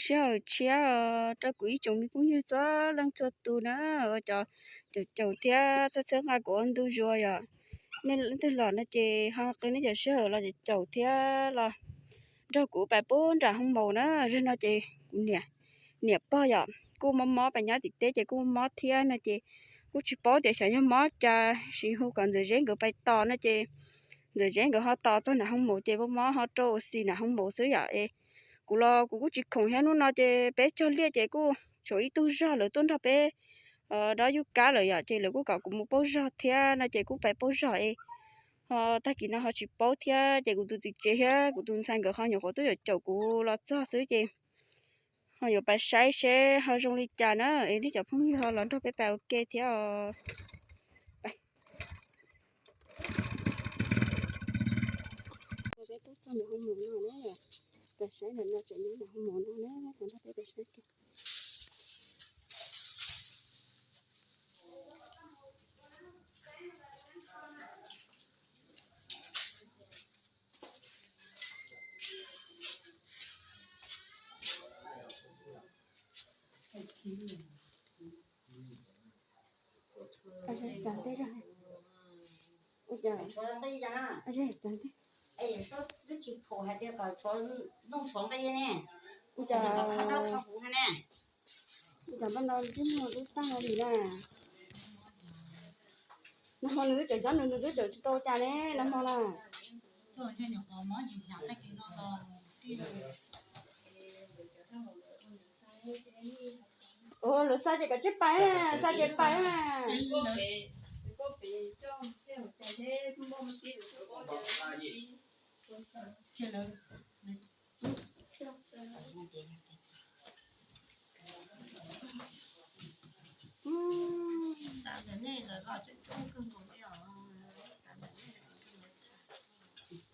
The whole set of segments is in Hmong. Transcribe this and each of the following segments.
sij hawm tshiab os rau kuv ib tsoom me phooj ywg txhua leej txhua tus na, ua cov caum caum thiab txhawb txhawb nqa kuv ua ntu zus yom. Nej leej twg los no ces ho qee nej cov sij hawm los caum caum thiab los nrog kuv pais pub nram hoo maum na. Zaum no ces kuv niam, niam pog yom kuj mob mob, pais nyob tim teb ces kuj mob mob thiab no ces kuj tsis paub tias xyov yog mob cas, sis hu kom Ntxawm Zeb nkawd pais tos no ces Ntxawm Zeb nkawd ho tos txog nram hoo maum ces mob mob ho rau ua si nram hoo maum xwb yom. Es kuv los kuv kuj tsis khoom thiab, hnub no ces peb cog liaj ces kuj tshuav ib tug zog lawv tuaj nrog peb dob yub kab lawm yom, ces lawv kuj kom kuv mus paub zog thiab no ces kuj pais paub zog es ho tag kis no ho tsis paub thiab ces kuv tus txiv tsev thiab kuv tus ntxhais nkawd ho nyuam qhuav tuaj caum caum kuv los txog xwb ces ho yuav pais saib seb ho zoo li cas na. Es nej cov phooj ywg ho los nrog peb pais ua ke thiab os. Peb tuaj txog nram hoo maum no na, pais saib nram no tseem nyob nram hoo maum no na, nrog peb pais saib kiag. Ua cas, ua cas, ua cas, ua cas, ua cas npaj no twb muag twb tag li na. Nag hmo nws twb tseem nyob nws, nws twb tseem tsis tau cas ne nag hmo na. Ua lawv xa ces kov tsib pais, xa ces pais.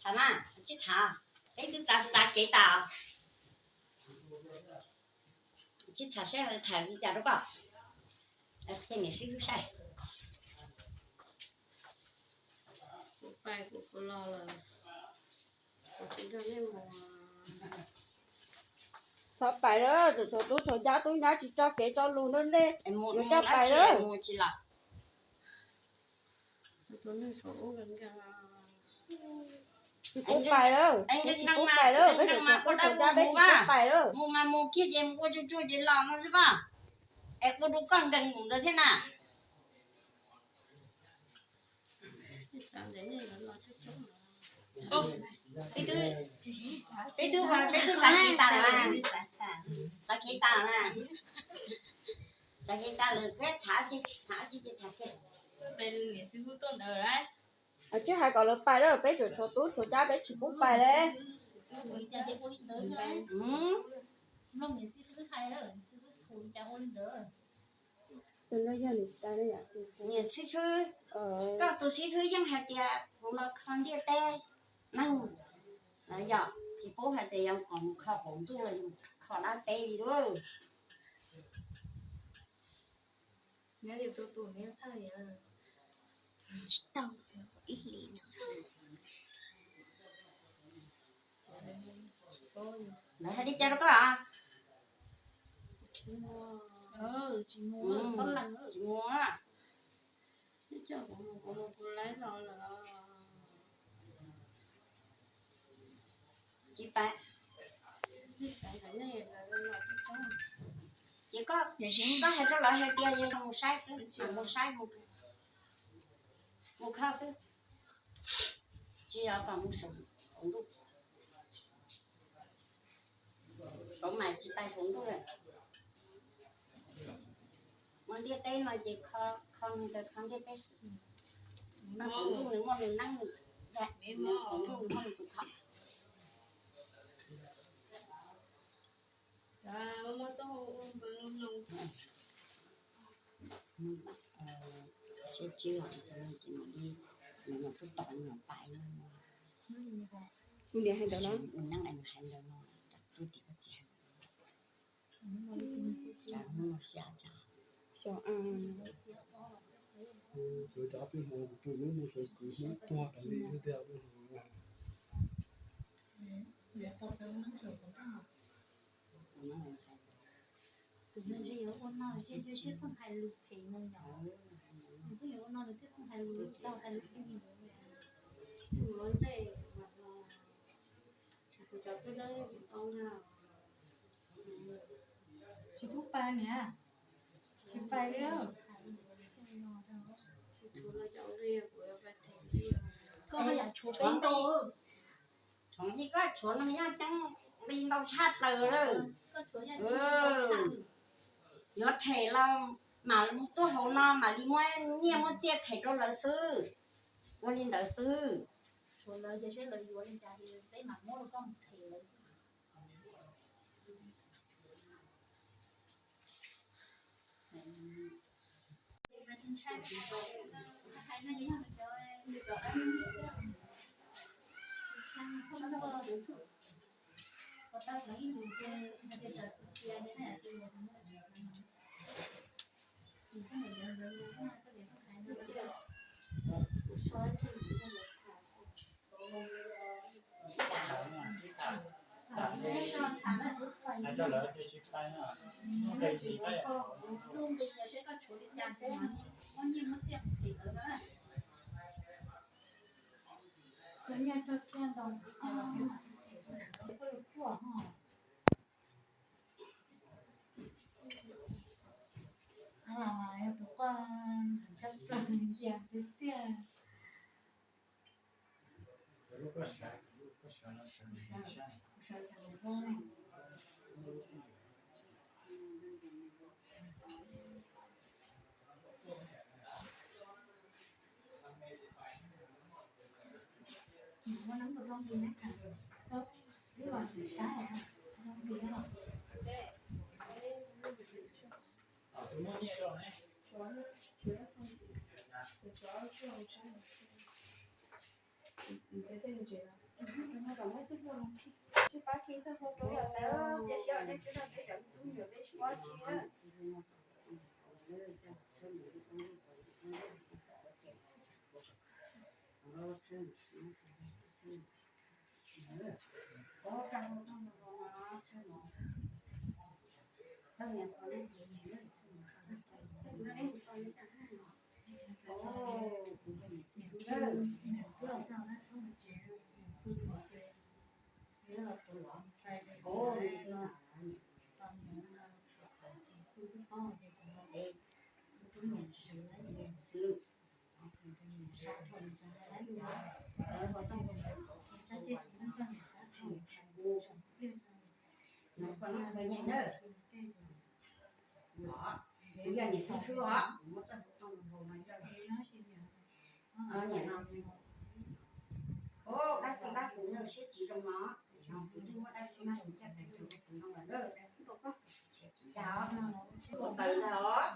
Tham mas tsis tham, peb twb txav txav kev tas. Tsis tham saib tham li cas rau koj, thiaj niam sib hlub saib. Kuv pais kuv kuv los lawm, kuv tsis nrog nej mus. Txhob pais lawm, tseem tshuav tub tshuav cab, tub nyab tsis tso kev tso lus no nej yuav coj pais lawm. Tsis pub pais lawm, peb tsis pub pais lawm, peb tseem tshuav tub tshuav cab, peb tsis pub pais lawm. Mus mas mus kiag ces mus ua tsuag tsuag ces los no xwb pab. Es ua rau koj nkees mus ntawd thiab na. Peb twb, peb twb txav kev tas lawm, txav kev tas lawm, txav kev tas lawm peb tham, tham tsis tham kiag. Tsis hais kom lawv pais lawm, peb tseem tshuav tub tshuav cab, peb tsis pub pais li. Niam xib hwb, koj tus xib hwb yeej hais tias kuv los kho ntiaj teb neeg, yog tsis pub hais tias yog kom mus kho qaum ntuj los yog kho dab teb li lauj. Tsis tau ib hlis no. Lawv hais li cas rau koj? Tsis mus. Tsis pais. Ces koj, koj hais rau lawv hais tias yog mus saib xwb, mus saib, mus kho xwb, tsis yog kom mus saum ntuj. Saum mas tsis pais saum ntuj lawm. Mus ntiaj teb no ces kho neeg kho ntiaj teb xwb. Saum ntuj nws muaj nws neeb nws yaig, saum ntuj nws muaj nws tus kho. Sib tsw ces mam li, mam tuaj tos mam pais no. Kuv niam hais ntawd no, hais ntawd no, twb tim koj txiv hais ntawd no. Sawv daws peb hmo kuv pw lub mus sawv kwv hnub tuag tas li tiag. Thiaj txhob hais lus phem no yom. Nws twb yuav ua no nws thiaj txhob hais lus, tau hais lus phem li ntawd. Tus lov ntej mas no, kuv cov twb dawb kuv tau na. Tsis pub pais niam, tsis pais li. Tsis tshuav no cov ua li kuv yuav pais them li. Koj yam tshuav peb ntau. Tshuav li koj tshuav no yaj ceeb li ntau tshaj plaws lawm. Yuav them los mam li tuaj hauv no mam li muab nyiaj muab txiaj them rau lawv xwb. Ua li ntawd xwb. Tshuav lawv ces seb lawv yuav li cas ces peb mam muab rau koj them lawv xwb. Yog tus quaj ntshai plaws ncias tiag tiag. Yog niam xib hwb os, kuv muab txoj hlua tooj los nkaus no coj los. Niam no, dab tsi pab kuv nug siab tsis zoo no, kuv twb muab dab tsi pab kuv coj tes rau kuv no lawm na. Ua tawv ntag os.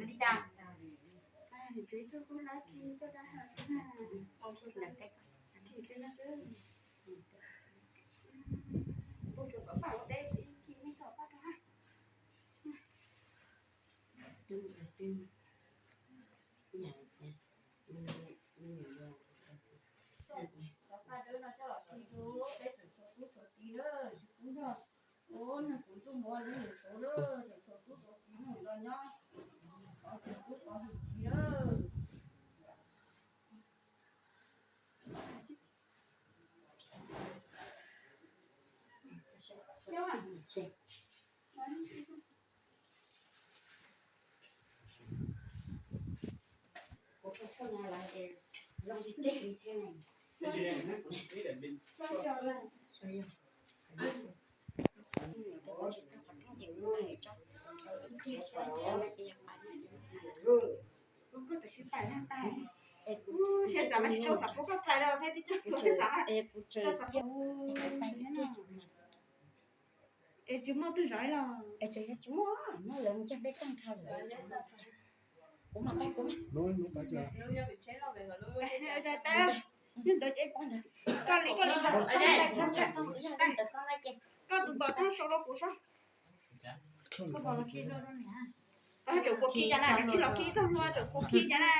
Li cas? Tus ib tug kuj lab khi coj dab hau na. Tus ib tug kuj pam ua deb khi me txog pab rau ha. Cov paj dawb no coj los khi rau peb tseem tshuav tub tshuav kiv na, tsis pub nrog ub nug kuv ntuj muav li nus saud lawm, tseem tshuav tub tshuav kiv mus nrog nyob, qhov tseem tub qhov hwm kiv lawm. Kuv tus tshuaj no lawv ces zoo li teb li thiab ne. Es kuv tsis muaj twg zov los? Es tsis muaj, muab lawv mus cog dej tooj nrho lawm. Kuv mas, kuv mas. Ntawd es koj li, koj li, koj tus pom tooj sau rau kuv saib. Koj pom los khi rau rau niam. Tseem kuv khi cas na, tsis los khi txog hnua, tseem kuv khi cas na.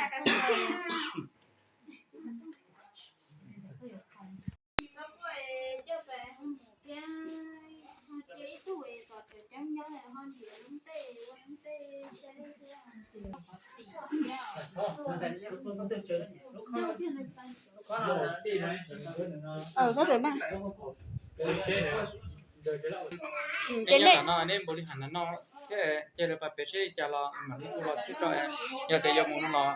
Ces nej nyob no nej npaum li hais no no, ces lawv pab pem seb cas los mam li hu los twb tso, yog tias yuav mus no los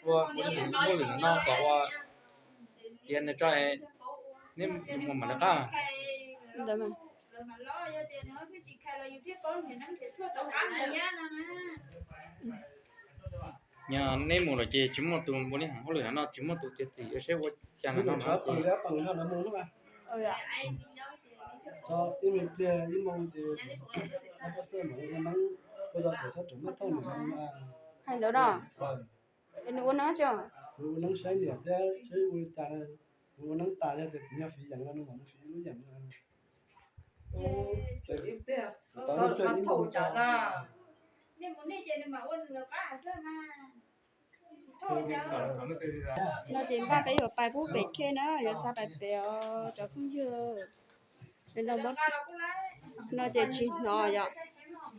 ua npaum li hais no no kom ua tias nws tso, nej mus mam li qab. Yog nej mus lawm ces tsis muaj tus npaum li hais hauj lwm no no, tsis muaj tus txiav txim ua seb ua cas no no. Hais ntawd no, nws ua neeb tsi? Nws ua neeb saib niam thiab seb ua li cas, nws ua neeb tas yog tias txiv nyog fiv yeem no nws mam mus fiv lub yeem no. No ces npaj peb yuav pais pub pem khej na, yuav xa pais pem os cov phooj ywg. No ces tsis hnov yom,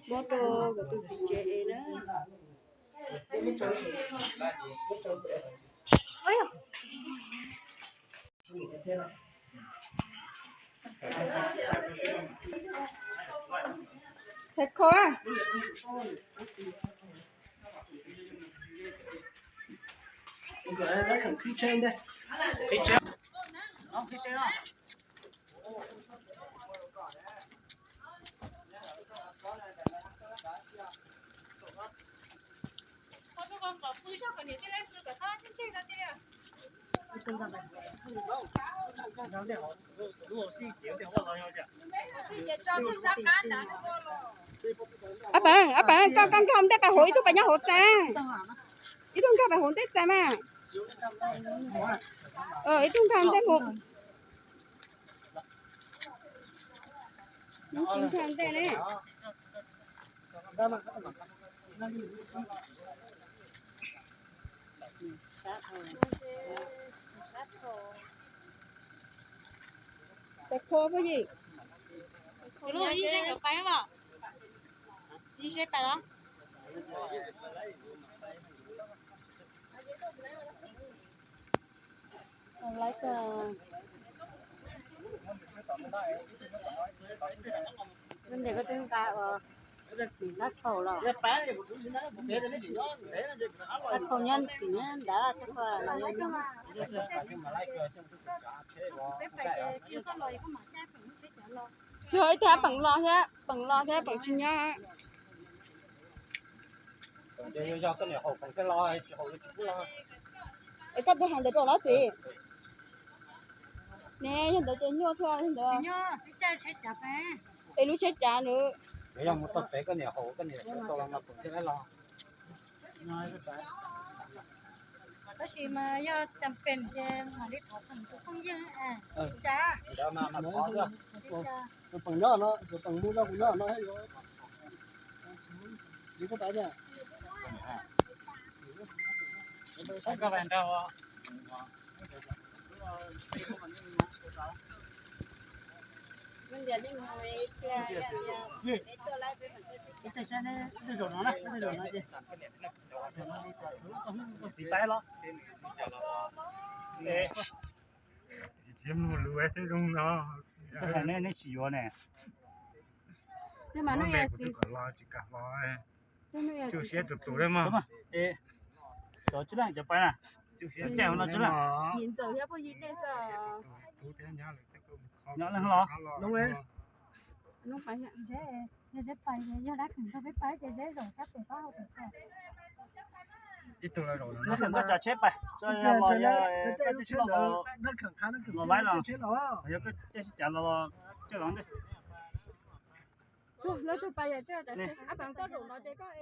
muab rau kuv tus txiv tsev es na. Thaiv kho. Ab Peev, ab Peev, koj, koj nkag ntej pais hauv ib tug pais nyob hauv txais. Ib tug nkag pais hauv ntej txais mas. Ib tug nkag ntej mus. Tsis nkag ntej ne. Pais kho puab yim. Ib seb pais los. Lawv tias koj twb nqa ua, koj twb nqa thaum los. Txaj kho nyob tim nyob ntawd, txaj kho los yog nyob. Tsis yog ib tug Peem los thiab, Peem los thiab Peem tsis nyob. Es koj tus hais ntawd rau lawv txiv ne, yog ntawd ces nyuaj thiab ntawd. Es lub tsheb cav ntawd. Tab sis mas yog cas pem ces mam li thov Peem tus phooj ywg cas. Peem nyob no, Peem mus rau kuv nyob no. Txiv pais los. Tsis mus lus twb zoo no. Nej tsis yuav ne. Muab me kuv twb kom los tsis kam los. Tsuj siab tus tus lawm mog. Cov tsis leej cov pais na. Tsuj siab no tsis leej. Nyob leej los. Ib tug los zaum no. Koj tsav tsheb pais, los yog koj caij sib cav los, caij los ntej. Lawv tus pais yam tseem, ab Peem koj zaum no ces koj